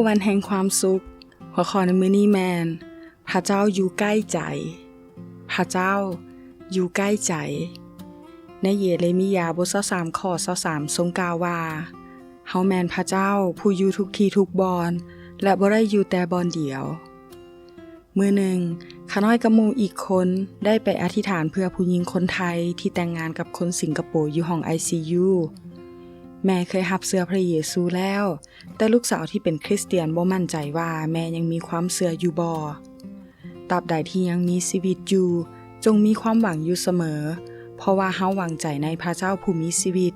ວັນແຫ່ງຄວາມສຸກ. ຫົວຂໍ້ໃນມື້ນີ້ແມ່ນ ພະເຈົ້າຢູ່ໃກ້ໃຈ. ພະເຈົ້າຢູ່ໃກ້ໃຈ. ໃນເຢເຣມີຍາບົດຊາວສາມ ຂໍ້ຊາວສາມ ຊົງກ່າວວ່າ, ເຮົາແມ່ນພະເຈົ້າຜູ້ຢູ່ທຸກທີ່ທຸກບ່ອນ ແລະ ບໍ່ໄດ້ຢູ່ແຕ່ບ່ອນດຽວ. ມື້ໜຶ່ງ, ຂ້ານ້ອຍກັບໝູ່ອີກຄົນໄດ້ໄປອະທິຖານເພື່ອຜູ້ຍິງຄົນໄທທີ່ແຕ່ງງານກັບຄົນສິງກະໂປຢູ່ຫ້ອງໄອຊີຢູ. ແມ່ເຄີຍຮັບເຊື່ອພະເຢຊູແລ້ວ, ແຕ່ລູກສາວທີ່ເປັນຄຣິສຕຽນບໍ່ໝັ້ນໃຈວ່າແມ່ຍັງມີຄວາມເຊື່ອຢູ່ບໍ່. ຕາບໃດທີ່ຍັງມີຊີວິດຢູ່, ຈົ່ງມີຄວາມຫວັງຢູ່ສະເໝີ, ເພາະວ່າເຮົາຫວັງໃຈໃນພະເຈົ້າຜູ້ມີຊີວິດ.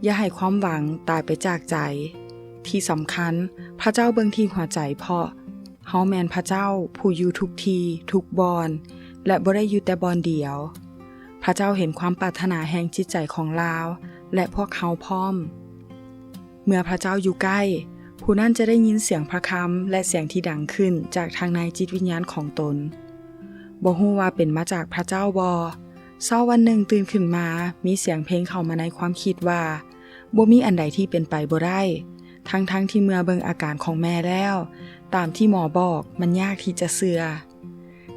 ຢ່າໃຫ້ຄວາມຫວັງຕາຍໄປຈາກໃຈ. ທີ່ສຳຄັນ, ພະເຈົ້າເບິ່ງທີ່ຫົວໃຈ, ເພາະເຮົາແມ່ນພະເຈົ້າຜູ້ຢູ່ທຸກທີ່ທຸກບ່ອນ ແລະ ບໍ່ໄດ້ຢູ່ແຕ່ບ່ອນດຽວ. ພະເຈົ້າເຫັນຄວາມປາດຖະໜາແຫ່ງຈິດໃຈຂອງລາວ ແລະ ພວກເຮົາພ້ອມ. ເມື່ອພະເຈົ້າຢູ່ໃກ້, ຜູ້ນັ້ນຈະໄດ້ຍິນສຽງພະຄຳ ແລະ ສຽງທີ່ດັງຂຶ້ນຈາກທາງໃນຈິດວິນຍານຂອງຕົນ. ບໍ່ຮູ້ວ່າເປັນມາຈາກພະເຈົ້າບໍ່? ເຊົ້າວັນໜຶ່ງຕື່ນຂຶ້ນມາ, ມີສຽງເພງເຂົ້າມາໃນຄວາມຄິດວ່າ, ບໍ່ມີອັນໃດທີ່ເປັນໄປບໍ່ໄດ້, ທັງໆທີ່ເມື່ອເບິ່ງອາການຂອງແມ່ແລ້ວ, ຕາມທີ່ໝໍບອກ, ມັນຍາກທີ່ຈະເຊື່ອ.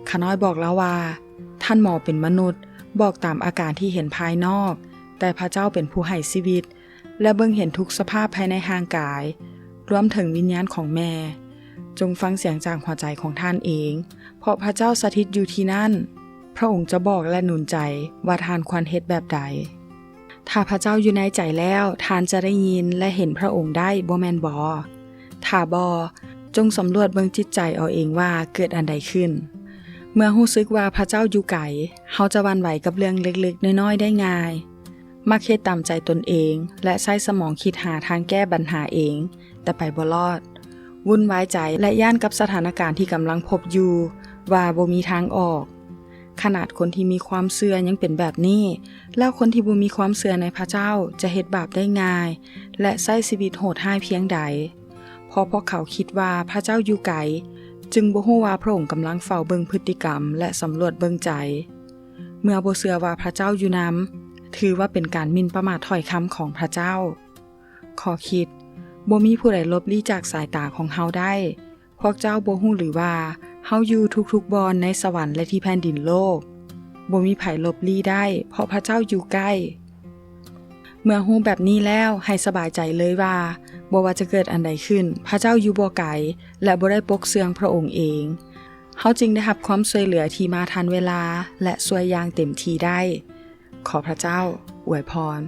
ຂ້ານ້ອຍບອກລາວວ່າ, ທ່ານໝໍເປັນມະນຸດ, ບອກຕາມອາການທີ່ເຫັນພາຍນອກ, ແຕ່ພະເຈົ້າເປັນຜູ້ໃຫ້ຊີວິດ ແລະ ເບິ່ງເຫັນທຸກສະພາບພາຍໃນຮ່າງກາຍ, ລວມເຖິງວິນຍານຂອງແມ່. ຈົ່ງຟັງສຽງຈາກຫົວໃຈຂອງທ່ານເອງ, ເພາະພະເຈົ້າສະຖິດຢູ່ທີ່ນັ້ນ. ພະອົງຈະບອກ ແລະ ໜູນໃຈວ່າທ່ານຄວນເຮັດແບບໃດ. ຖ້າພະເຈົ້າຢູ່ໃນໃຈແລ້ວ, ທ່ານຈະໄດ້ຍິນ ແລະ ເຫັນພະອົງໄດ້, ບໍ່ແມ່ນບໍ? ຖ້າບໍ່, ຈົ່ງສຳຫຼວດເບິ່ງຈິດໃຈເອົາເອງວ່າເກີດອັນໃດຂຶ້ນ. ເມື່ອຮູ້ສຶກວ່າພະເຈົ້າຢູ່ໄກ, ເຮົາຈະຫວັ່ນໄຫວກັບເລື່ອງເລັກໆນ້ອຍໆໄດ້ງ່າຍ, ມັກເຮັດຕາມໃຈຕົນເອງ ແລະ ໃຊ້ສະໝອງຄິດຫາທາງແກ້ບັນຫາເອງ, ແຕ່ໄປບໍ່ລອດ. ວຸ່ນວາຍໃຈ ແລະ ຢ້ານກັບສະຖານະການທີ່ກຳລັງພົບຢູ່ ວ່າບໍ່ມີທາງອອກ. ຂະໜາດຄົນທີ່ມີຄວາມເຊື່ອຍັງເປັນແບບນີ້, ແລ້ວຄົນທີ່ບໍ່ມີຄວາມເຊື່ອໃນພະເຈົ້າຈະເຮັດບາບໄດ້ງ່າຍ ແລະ ໃຊ້ຊີວິດໂຫດຮ້າຍພຽງໃດ? ເພາະພວກເຂົາຄິດວ່າພະເຈົ້າຢູ່ໄກ, ຈຶ່ງບໍ່ຮູ້ວ່າພະອົງກຳລັງເຝົ້າເບິ່ງພຶດຕິກຳ ແລະ ສຳຫຼວດເບິ່ງໃຈ. ເມື່ອບໍ່ເຊື່ອວ່າພະເຈົ້າຢູ່ນຳ, ຖືວ່າເປັນການໝິ່ນປະໝາດຖ້ອຍຄຳຂອງພະເຈົ້າ. ຂໍ້ຄິດ, ບໍ່ມີຜູ້ໃດຫຼົບລີ້ຈາກສາຍຕາຂອງເຮົາໄດ້. ພວກເຈົ້າບໍ່ຮູ້ຫຼືວ່າເຮົາຢູ່ທຸກໆບ່ອນໃນສະຫວັນ ແລະ ທີ່ແຜ່ນດິນໂລກ? ບໍ່ມີໃຜຫຼົບລີ້ໄດ້, ເພາະພະເຈົ້າຢູ່ໃກ້. ເມື່ອຮູ້ແບບນີ້ແລ້ວ, ໃຫ້ສະບາຍໃຈເລີຍວ່າ, ບໍ່ວ່າຈະເກີດອັນໃດຂຶ້ນ, ພະເຈົ້າຢູ່ບໍ່ໄກ ແລະ ບໍ່ໄດ້ປົກເຊື່ອງພະອົງເອງ. ເຮົາຈຶ່ງໄດ້ຮັບຄວາມຊ່ວຍເຫຼືອທີ່ມາທັນເວລາ ແລະ ຊ່ວຍຢ່າງເຕັມທີ່ໄດ້. ຂໍພະເຈົ້າອວຍພອນ.